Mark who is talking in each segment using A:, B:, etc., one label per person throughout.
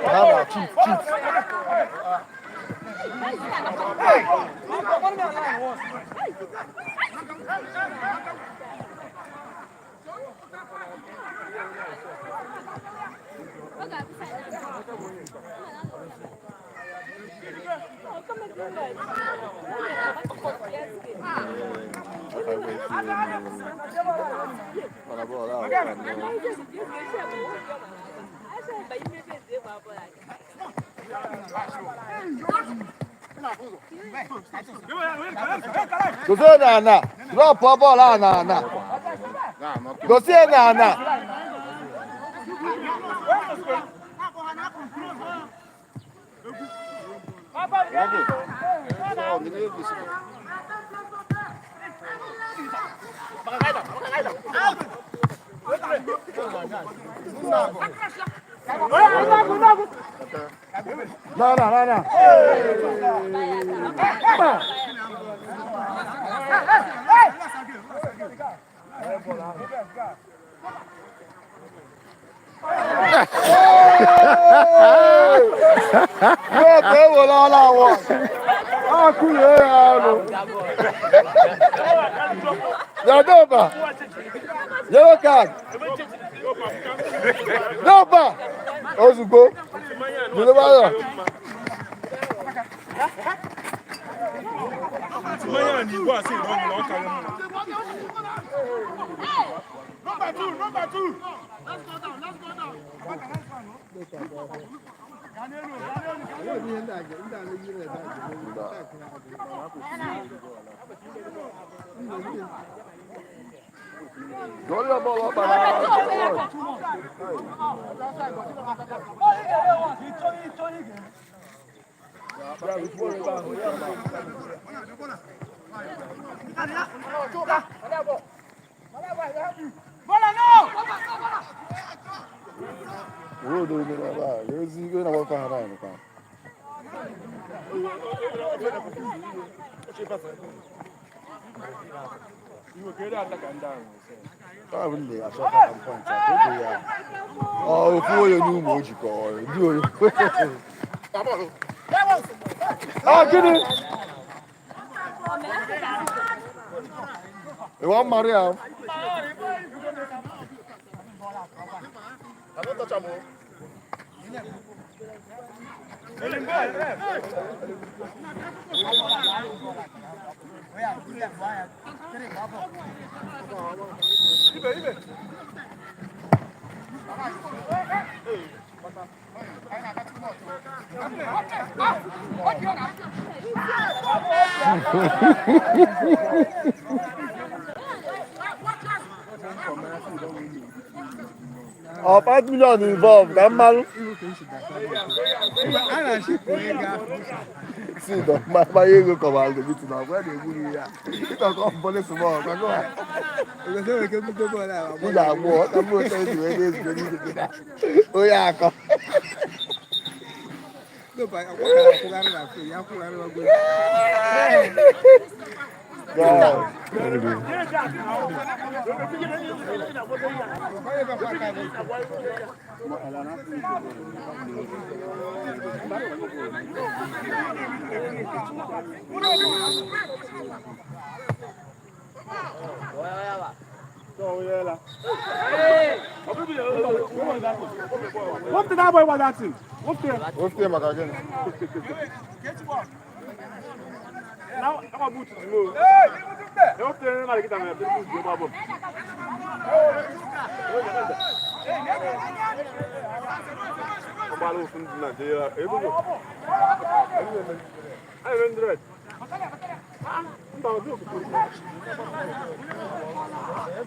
A: Ha na cheat cheat. Aka igwe isi elu. Mana bọọlụ ahụ ka nọ. Gozie na ana, drọpụ bọọlụ a na ana. Gozie na ana. Na na na na. Wọ́n ewere ọla awọ. Akụrie ya ọnụ. Yadoba. Yellow card. Doba. Ozugbo. Jiri nwayọọ.
B: Mmanya na igbo asị na ọ nwụrụ ọka mma. Number two, number two.
A: Gọrọ ya bọọlụ ọkpara. Road onye ebe a, ezi onye na-agbakọ ha na kwa.
B: Iwe ka ere ata ka ndị ahụ nwere.
A: Ọ bụ nne achọ ka m point a, ka o ya. Ọ ofu onye n'ụmụ o jikọ ndị onye. Ah, gịnị? Ịwa mmarị ya. Ọ 5 million involved ka mmalụ. Si dọ mgbanye ego kọwara the meeting na ọgwa na-egbu gị ya. Ịtọkọ mbọlị small gwago ha. Ị ga-agbụ ọ ka mụ otu esi wee na-ezube n'ike gị na onye akọ. Yeah.
B: What did that boy want that thing? What the?
A: Ofe maka gịnị?
B: Now, I'm a boot to move. Hey, what the? I'm gonna get a boot to move. Ọgbara ofu ndị Naịjirịa ebubo. Anyị nwere Mba, ọ dị ofufu.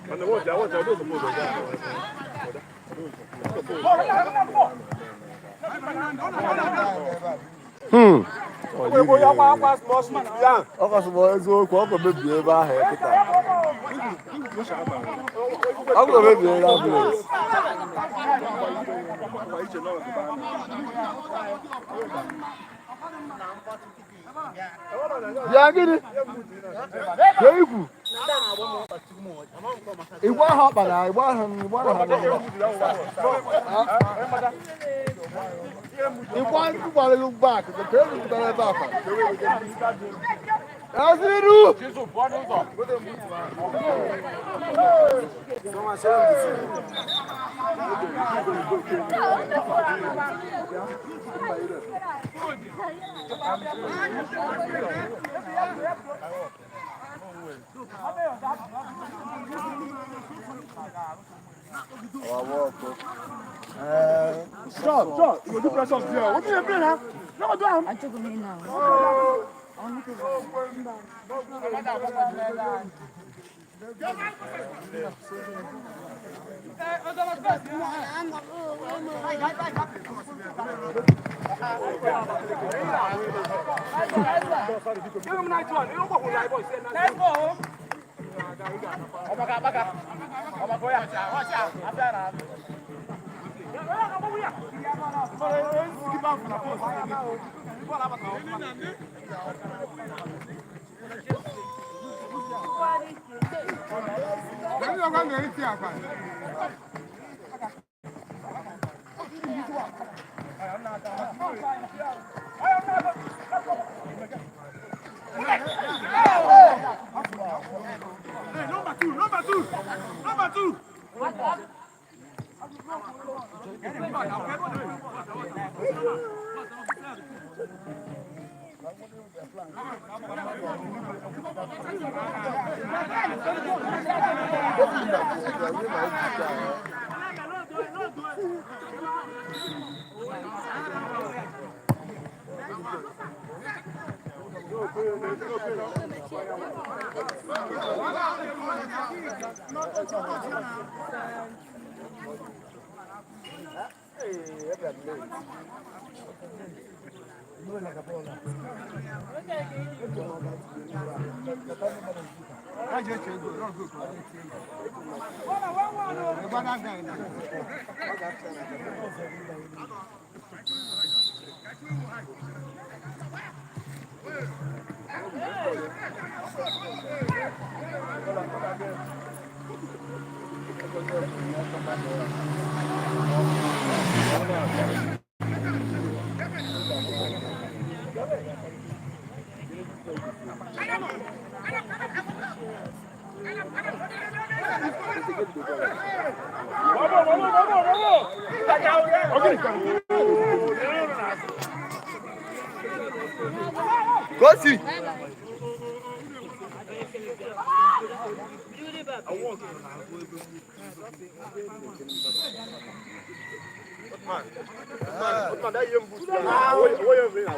B: Mana wọ́n jà wọ́n jà ọdún òṣùpọ̀ ọ̀dọ̀
A: Ọ kasị eziokwu, ọ mebie ebe ahụ ya kịta. Ọ bụ mebie ebe ahụ. Bịa gịnị? Ka ikwu. Igwe ahụ ọ kpara, igwe ahụ igwe ahụ igwe ahụ gbara gị back, ka e rupụtara ebe akwa. Aziru!
B: Stop, stop. You go do press up there. What do you play now? No, do am.
C: I took me now.
B: Give him 91. You don't go for live boy. Let's go. Number two, number two, number two.
A: Gosi!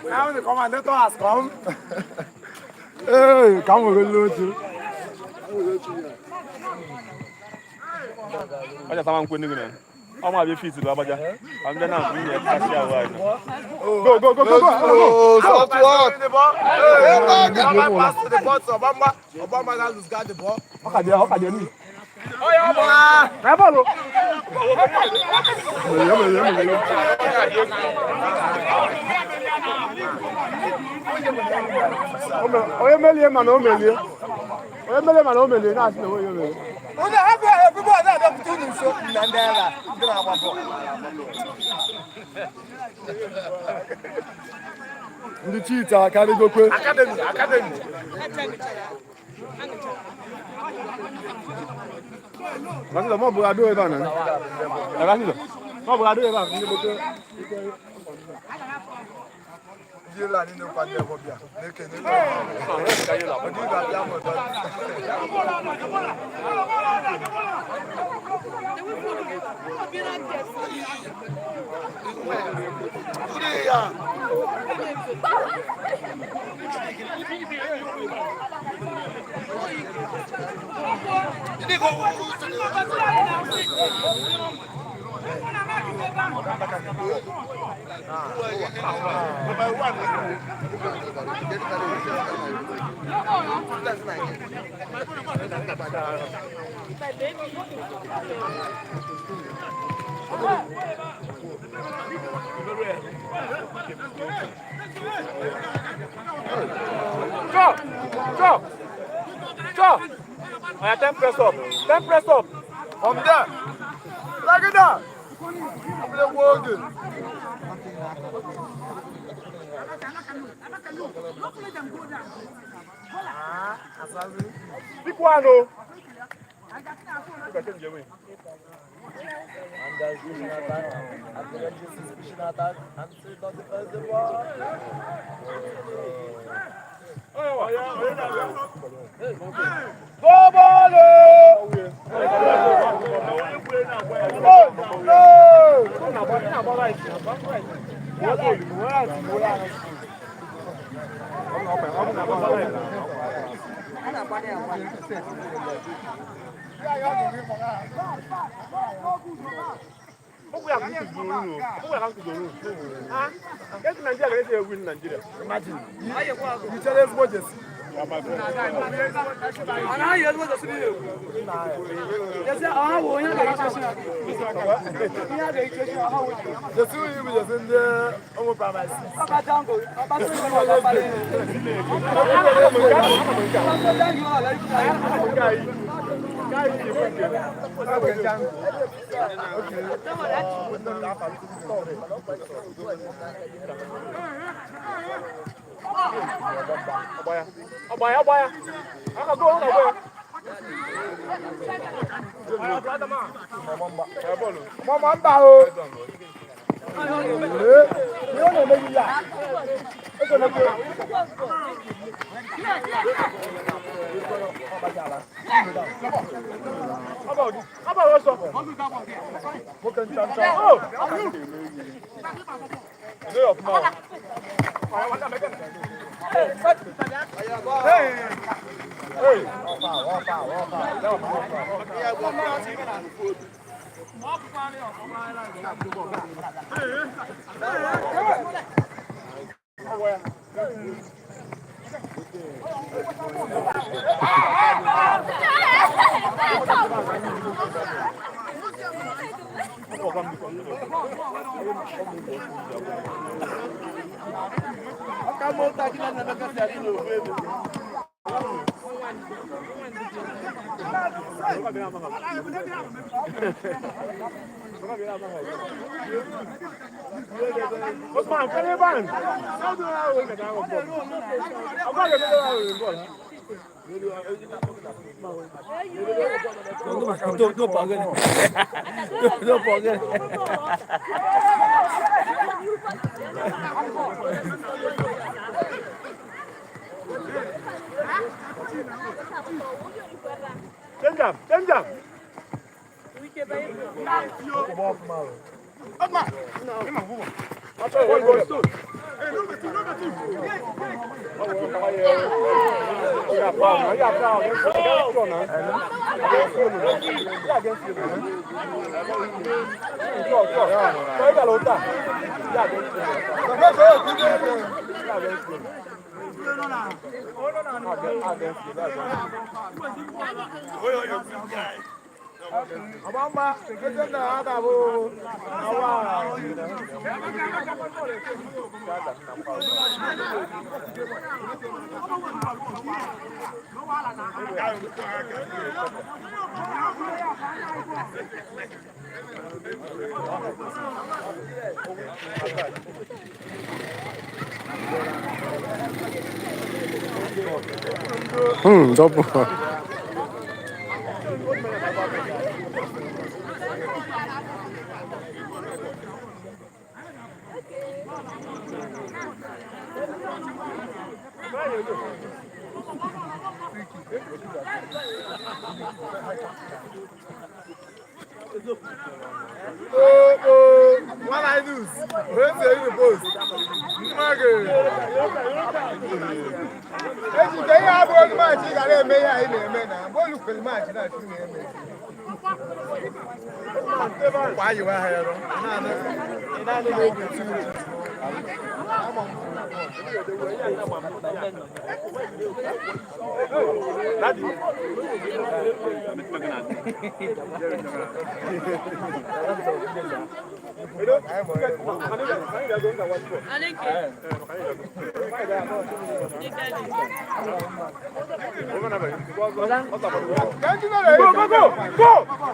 B: Now the commander has come. Hey, come on, go to.
D: Ọjà sábà ń pè nígbìnà. Ọmọ àbí fíìsì lọ abájá. Àwọn jẹ́ náà fún yẹn káṣí àwọn àìsàn.
B: Go, go, go, go, go.
A: Oh, soft work!
B: Ọkàdé, ọkàdé ní. Ẹ bọ́ọ̀lù. Onye melie mana o melie. Onye melie mana o melie na-asị na onye melie.
A: Ndị cheat akarịgokwe.
D: Lásìlọ mọ̀ bùrọ̀ adó ebe àná. Lásìlọ mọ̀ bùrọ̀ adó ebe àná. Chop! Chop! Chop! Oya, ten press up. Ten press up.
A: From there. Like it down. Ọbụla oge.
D: Pick one o. Look at change your way.
A: And there's pushing attack. And the Rangers is pushing attack. And still not defense the ball.
D: Go ball o!
A: Oh, no!
D: Nigeria ga win Nigeria.
A: Imagine. You tell us what you see. The two of you just in the Omo primary six. Okay.
D: Ọgbaya, ọgbaya. Aka go, aka go.
A: Mama mba o. Ee, ihe ọ na-eme gị ya. Ego na ego.
D: Ọba ọsọ.
A: Nwoke ncha ncha.
D: Oh! Dey ọfụma o. Hey! Hey!
A: Ọfa, ọfa, ọfa.
D: Osman, fẹ́lẹ́ bá ń.
C: No paguen. No paguen.
D: Change am, change am.
A: Ọgbamba, eze nna ha ga-abụ awa.
E: Dopo.
A: Oh, oh, one eye news. Onye si eyi post. Mmadụ. Ejike ihe abụghị olu maachị ị gara eme ihe anyị na-eme na bọọlụ kwere maachị na-achị na-eme. Kwa ayiwa ha ya rụ. Naanị naanị na-egwu.
D: Go, go, go, go!
B: Go, go!